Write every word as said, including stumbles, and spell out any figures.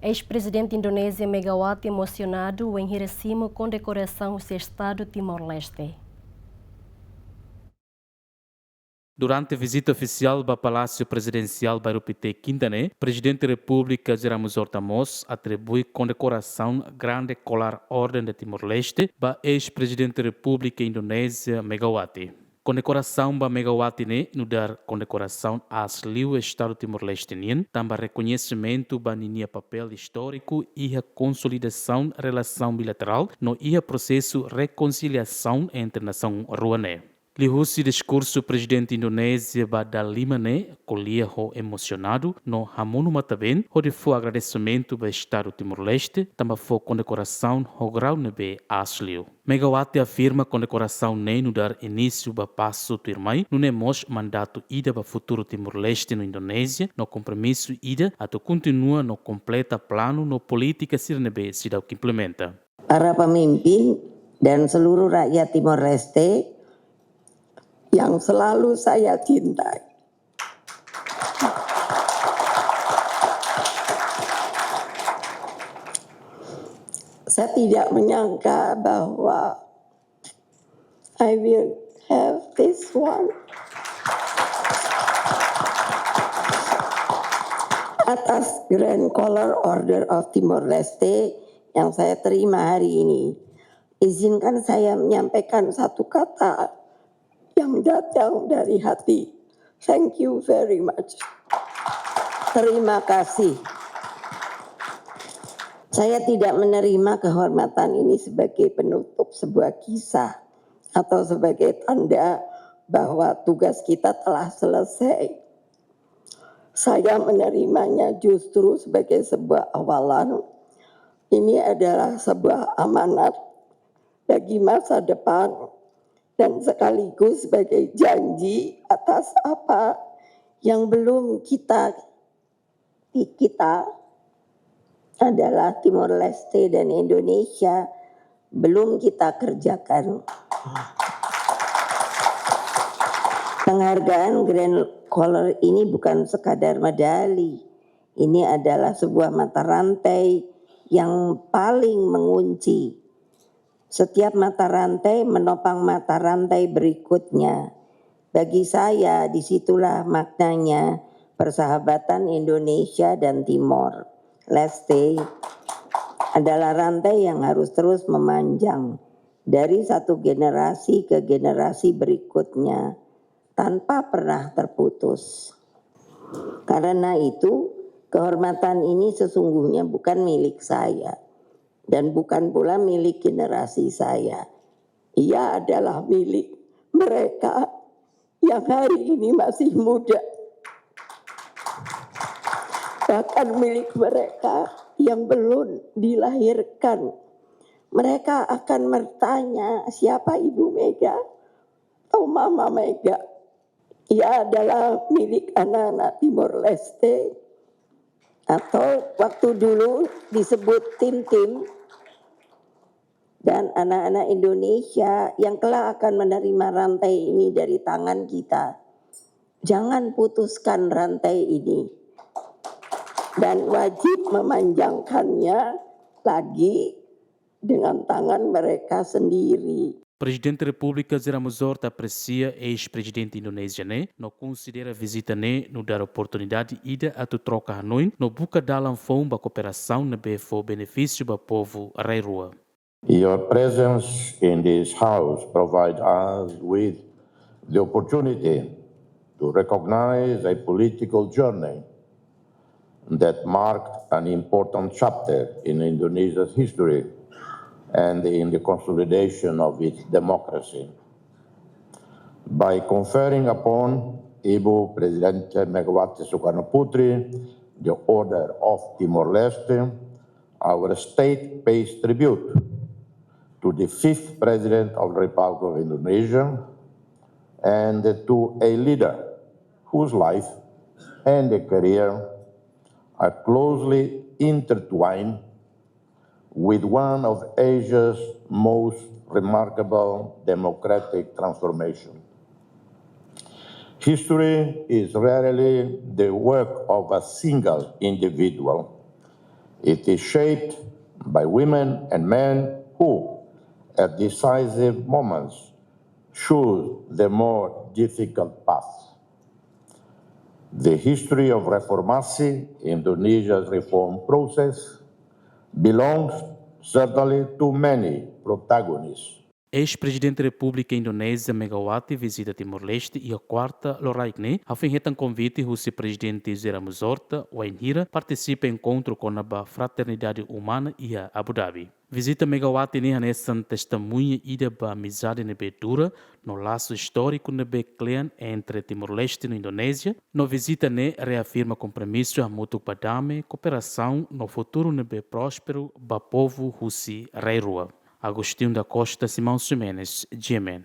Eis-Prezidente Indonézia Megawati emosionadu wainhira simu kondekorasaun husi Estadu Timor-Leste. Durante vizita ofisiál ba Palásiu Prezidensiál Bairru Pité, Kinta ne'e, Prezidente Repúblika José Ramos Horta mós atribui kondekorasaun Grande Collar Orden de Timor-Leste ba eis-Prezidente Repúblika Indonézia Megawati. Kondekorasaun ba Megawati ne'e nu'udar kondekorasaun aas liu Estadu Timor-Leste nian, tanba rekoñesimentu ba ninia papél istóriku iha konsolidasaun relasaun bilaterál no iha prosesu rekonsiliasaun entre nasaun rua ne'e. Liuhusi diskursu Prezidente Indonézia ba dala lima ne'e, ko'alia ho emosionadu no hamonu matan-been hodi fó agradesimentu ba Estadu Timor-Leste tanba fó kondekorasaun ho grau ne'ebé aas liu. Megawati afirma kondekorasaun ne'e nu'udar inísiu ba pasu tuirmai, nune'e mós mandatu ida ba futuru Timor-Leste no Indonézia, no kompromisu ida atu kontinua no kompleta planu no polítika sira ne'ebé seidauk implementa. Para pemimpin dan seluruh rakyat Timor-Leste yang selalu saya cintai. Saya tidak menyangka bahwa I will have this one. Atas Grand Collar Order of Timor-Leste yang saya terima hari ini, izinkan saya menyampaikan satu kata yang datang dari hati. Thank you very much. Terima kasih. Saya tidak menerima kehormatan ini sebagai penutup sebuah kisah atau sebagai tanda bahwa tugas kita telah selesai. Saya menerimanya justru sebagai sebuah awalan. Ini adalah sebuah amanat bagi masa depan dan sekaligus sebagai janji atas apa yang belum kita, kita adalah Timor Leste dan Indonesia, belum kita kerjakan. Penghargaan Grand Collar ini bukan sekadar medali. Ini adalah sebuah mata rantai yang paling mengunci. Setiap mata rantai menopang mata rantai berikutnya. Bagi saya, disitulah maknanya persahabatan Indonesia dan Timor Leste adalah rantai yang harus terus memanjang dari satu generasi ke generasi berikutnya tanpa pernah terputus. Karena itu, kehormatan ini sesungguhnya bukan milik saya dan bukan pula milik generasi saya. Ia adalah milik mereka yang hari ini masih muda. Bahkan milik mereka yang belum dilahirkan. Mereka akan bertanya, "Siapa Ibu Mega atau Mama Mega?" Ia adalah milik anak-anak Timor Leste atau waktu dulu disebut Timtim, dan anak-anak Indonesia yang kelak akan menerima rantai ini dari tangan kita. Jangan putuskan rantai ini dan wajib memanjangkannya lagi dengan tangan mereka sendiri. Prezidente Repúblika José Ramos Horta apresia eis-prezidente Indonézia ne'e, no konsidera vizita ne'e nu'udar oportunidade ida atu troka hanoin no buka dalan foun ba kooperasaun ne'ebé fó benefísiu ba povu rai-rua. Your presence in this house provide us with the opportunity to recognize a political journey that marked an important chapter in Indonesia's history and in the consolidation of its democracy. By conferring upon Ibu Prezidente Megawati Soekarno Putri the Order of Timor-Leste, our state pays tribute to the fifth President of the Republic of Indonesia and to a leader whose life and career are closely intertwined with one of Asia's most remarkable democratic transformation. History is rarely the work of a single individual. It is shaped by women and men who, at decisive moments, choose the more difficult path. The history of reformasi, Indonesia's reform process, belongs certainly to many protagonists. Eis-Prezidente Repúblika Indonézia Megawati vizita Timor-Leste iha kuarta loraik ne'e, hafoin hetan konvite husi Prezidente José Ramos Horta, wainhira partisipa enkontru kona-ba fraternidade umana iha Abu Dhabi. Vizita Megawati ne'e hanesan testemuña ida ba amizade ne'ebé dura no lasu istóriku ne'ebé kle'an entre Timor-Leste no Indonézia, no vizita ne'e reafirma kompromisu hamutuk ba dame, kooperasaun no futuru ne'ebé prósperu ba povu husi rai rua. Agostinho da Costa, Simão Ximenes, G M N.